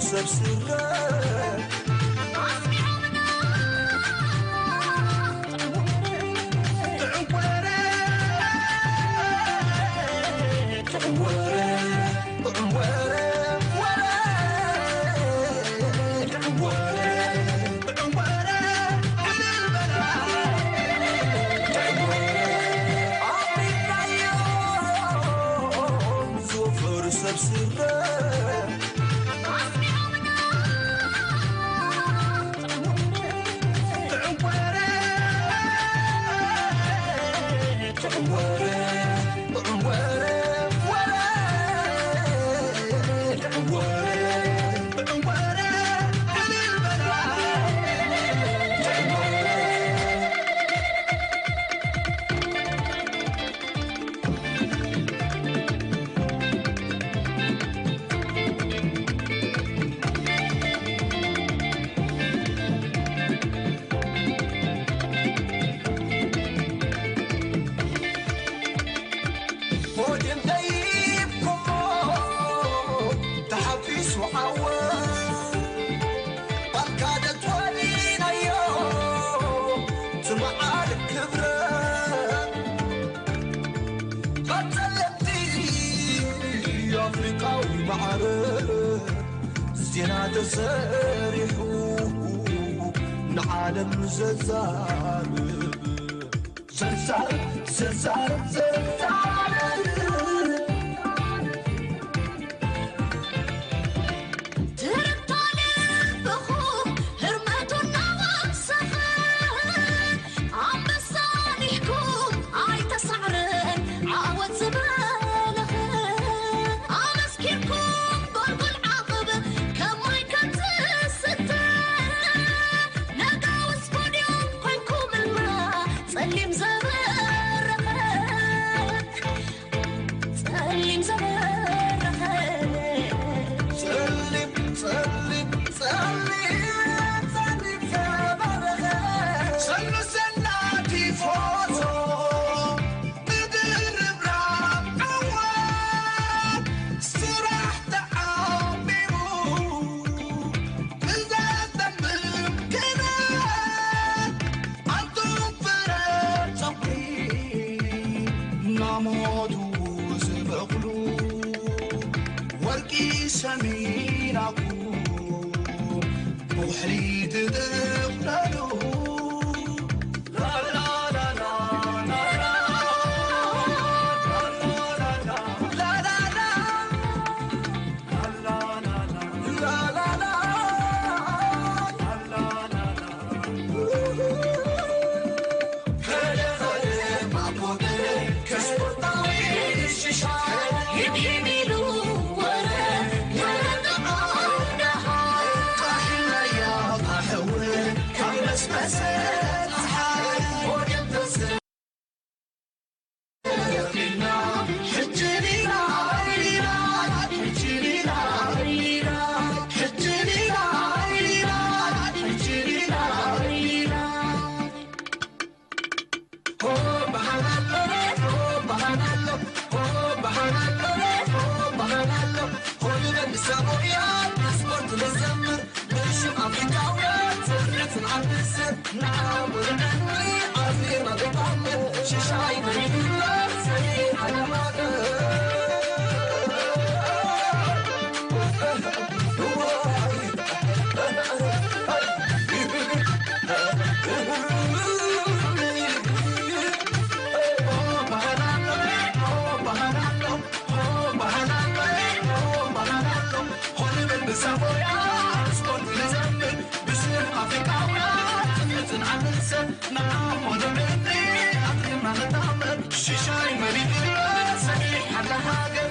ሰብ ስረ ዝወፈሩ ሰብ ስረ ሆድም ደይብኩሞ ተሓፊሱ ዓወት ባልካ ደትወሊናዮ ትመዓል ክብረ ባጸለምቲ ኣፍሪቃዊ ማዕረ ዜና ተሰሪሑ ንዓለም ዘዛርብ ዘዛርብ ዘዛርብ ዘዛርብ ትርታ ልብኹም ህርመቱ እናወሰኸ ኣንበሳ ኒሕኩም ኣይተሳዕረን ዓወት ዝበለኸ ኣመስኪርኩም ጎልጎል ዓቕብ ከም ማይ ከም ዝስተ ነጋውስ ፖድዮም ኮይንኩምልና ጸሊም ዘበረኸ ጸሊም ዘበረኸ ጸሊም ጸሊም ጸሊም ጸሊም ዘበረኸ ሰሉሰና ቲፎዞ ብድርብራብ ዓወት ስራሕ ተዓሚሙ ብዘጸምም ክነት ኣንቱም ፍረ ጸጉሪ ናሞቱ ዝበቕሉ ወርቂ ሰሚናኩ ብውሕሊ ትጥቕለሉ ሽሻይ መሪሕና ሰሚሕ ሓላ ሃገር